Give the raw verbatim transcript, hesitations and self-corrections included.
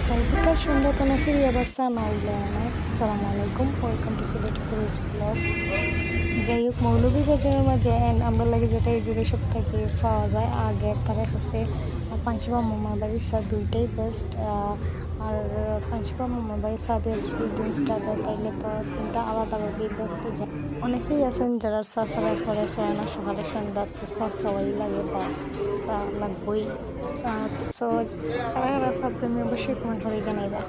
কালকেকার সন্ধ্যা তো না ফিরিয়া বারসা না অইলে আমার। আসসালামু আলাইকুম, welcome to সিলেটি ফিরোজ ব্লগ। যাই হোক, মৌলভীবাজারের মাঝে and আমরা লাগে যেটা এই যে সব থেকে পাওয়া যায় আগে তার কাছে পাঞ্চিপা মামার বাড়ির চা দুইটাই বেস্ট। আর পাঞ্চিপা মামার বাড়ির চা দিয়ে যদি দিন স্টার্ট হয় তাহলে তো দিনটা আলাদাভাবেই বেস্ট যায়। অনেকেই আছেন যারা চা ছাড়া করে চলে না, সকালে সন্ধ্যাতে চা খাওয়াই লাগে বা চা লাগবেই। সো কারা কারা চা প্রেমী অবশ্যই কমেন্ট করে জানাইবা।